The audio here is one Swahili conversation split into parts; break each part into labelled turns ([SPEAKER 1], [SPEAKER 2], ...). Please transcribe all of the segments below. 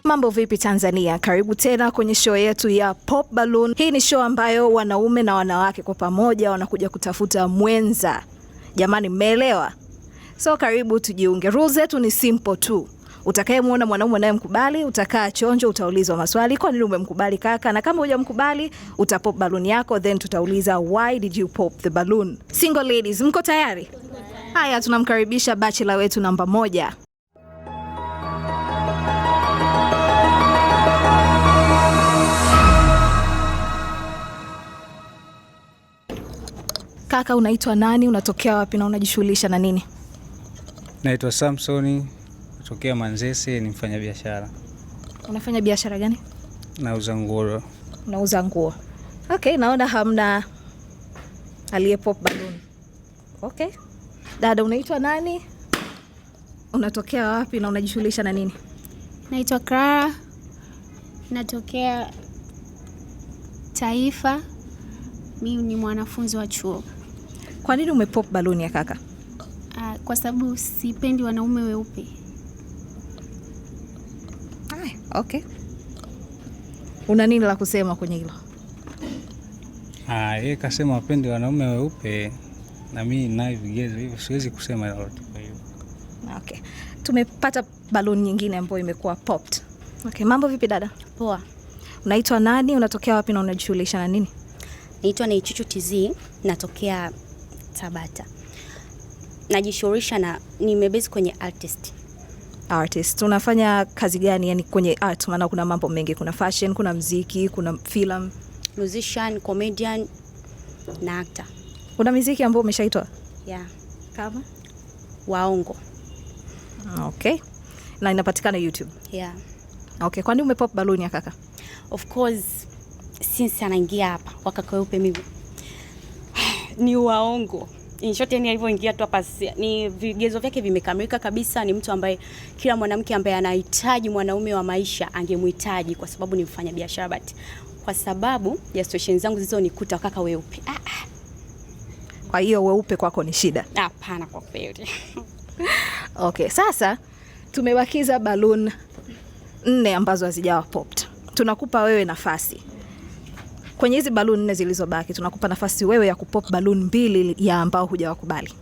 [SPEAKER 1] Mambo vipi Tanzania? Karibu tena kwenye show yetu ya Pop Balloon. Hii ni show ambayo wanaume na wanawake kwa pamoja wanakuja kutafuta mwenza. Jamani, mmeelewa? So karibu tujiunge. Rules zetu ni simple tu. Utakayemwona mwanaume unayemkubali, utakaa chonjo, utaulizwa maswali, kwa nini umemkubali kaka? Na kama hujamkubali, utapop balloon yako, then tutauliza why did you pop the balloon? Single ladies, mko tayari? Haya, tunamkaribisha bachelor wetu namba 1. Kaka, unaitwa nani? Unatokea wapi na unajishughulisha na nini?
[SPEAKER 2] Naitwa Samsoni, natokea Manzese, ni mfanyabiashara.
[SPEAKER 1] Unafanya biashara gani?
[SPEAKER 2] Nauza nguo.
[SPEAKER 1] Unauza nguo. Okay, naona hamna aliye pop balloon. Okay. Dada, unaitwa nani? Unatokea wapi na unajishughulisha na nini?
[SPEAKER 3] Naitwa Clara, natokea Taifa. Mimi ni mwanafunzi wa chuo.
[SPEAKER 1] Kwa nini umepop balloon ya kaka?
[SPEAKER 3] Kwa sababu sipendi wanaume weupe.
[SPEAKER 1] Ay, okay. Una nini la kusema kwenye hilo?
[SPEAKER 2] Yeye kasema wapendi wanaume weupe na mimi ninayo vigezo hivyo, siwezi kusema lolote kwa hiyo.
[SPEAKER 1] Okay. Tumepata balloon nyingine ambayo imekuwa popped. Okay, mambo vipi dada?
[SPEAKER 4] Poa.
[SPEAKER 1] Unaitwa nani? Unatokea wapi na unajishughulisha na nini?
[SPEAKER 4] Naitwa Naichuchu TZ, natokea Tabata. Najishughulisha na nimebase kwenye artist.
[SPEAKER 1] Artist. Unafanya kazi gani yani kwenye art? Maana kuna mambo mengi, kuna fashion, kuna muziki, kuna film.
[SPEAKER 4] Musician, comedian na actor.
[SPEAKER 1] Kuna muziki ambao umeshaitoa?
[SPEAKER 4] Yeah.
[SPEAKER 1] Kama?
[SPEAKER 4] Waongo.
[SPEAKER 1] Okay. Na inapatikana YouTube?
[SPEAKER 4] Yeah.
[SPEAKER 1] Okay, kwani umepop balloon ya kaka?
[SPEAKER 4] Of course, since anaingia hapa wakaka weupe mimi ni waongo. In short, yani alivyoingia tu hapa ni vigezo vyake vimekamilika kabisa. Ni mtu ambaye kila mwanamke ambaye anahitaji mwanaume wa maisha angemhitaji kwa sababu ni mfanyabiashara, but kwa sababu ya situation zangu zilizonikuta kaka weupe.
[SPEAKER 1] Kwa hiyo weupe kwako ni shida?
[SPEAKER 4] Hapana, kwa kweli.
[SPEAKER 1] Okay, sasa tumebakiza balloon 4 ambazo hazijawa popped. Tunakupa wewe nafasi. Kwenye hizi balloon 4 zilizobaki, tunakupa nafasi wewe ya kupop balloon 2 ya ambao hujawakubali.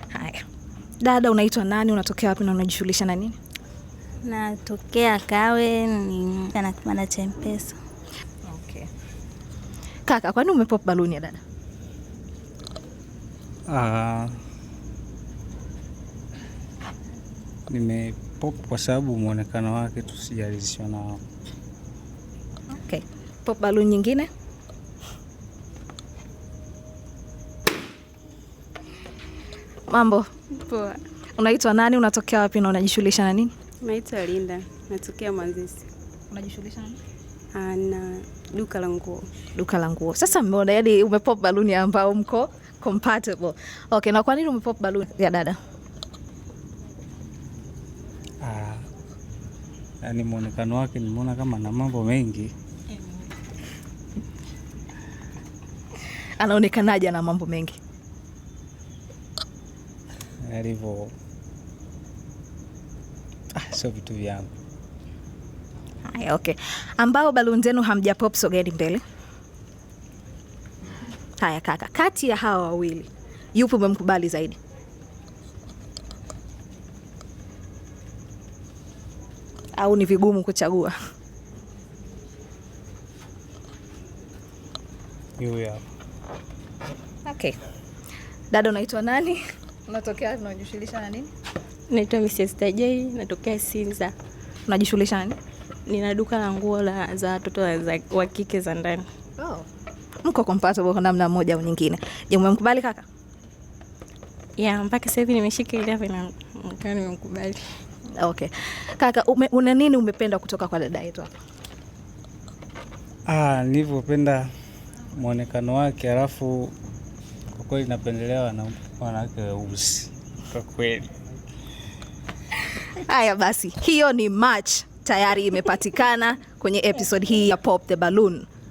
[SPEAKER 1] Haya. Dada, unaitwa nani? Unatokea wapi na unajishughulisha na nini?
[SPEAKER 5] Natokea Kawe, ni na kibanda cha M-Pesa.
[SPEAKER 1] Okay. Kaka, kwani umepop balloon ya dada?
[SPEAKER 2] Nimepop kwa sababu muonekano wake tu sijaridhishwa nao.
[SPEAKER 1] Okay. Pop balloon nyingine? Mambo.
[SPEAKER 6] Poa.
[SPEAKER 1] Unaitwa nani? Unatokea wapi na unajishughulisha na nini?
[SPEAKER 6] Naitwa Linda, natokea Manzese.
[SPEAKER 1] Unajishughulisha na nini?
[SPEAKER 6] Na duka la nguo.
[SPEAKER 1] Duka la nguo. Sasa mmeona, yani umepop balloon ambao mko compatible. Okay, na kwa nini umepop balloon ya dada?
[SPEAKER 2] Yani muonekano wake nimeona kama na mambo mengi.
[SPEAKER 1] Anaonekanaje ana mambo mengi?
[SPEAKER 2] Alivyo. Sio vitu vyangu.
[SPEAKER 1] Haya, okay. Ambao balloon zenu hamjapop, sogeni mbele. Haya kaka, kati ya hawa wawili yupi umemkubali zaidi? Au ni vigumu kuchagua?
[SPEAKER 2] Huyu hapa.
[SPEAKER 1] Okay. Dada, unaitwa nani? Unatokea wapi? Unajishughulisha na nini?
[SPEAKER 6] Naitwa Mrs. Tajei, natokea Sinza.
[SPEAKER 1] Unajishughulisha na nini?
[SPEAKER 6] Nina duka la nguo za watoto wa kike za ndani.
[SPEAKER 1] Oh. Mko compatible kwa namna moja au nyingine. Je, umemkubali kaka?
[SPEAKER 6] Yeah, mpaka sasa hivi nimeshika ile hapa na nikaa nimemkubali.
[SPEAKER 1] Okay. Kaka, una nini umependa kutoka kwa dada yetu hapa?
[SPEAKER 2] Nilivyopenda muonekano wake, alafu kwa kweli napendelea wanawake weusi kwa kweli.
[SPEAKER 1] Haya basi, hiyo ni match tayari imepatikana kwenye episode hii ya Pop the Balloon.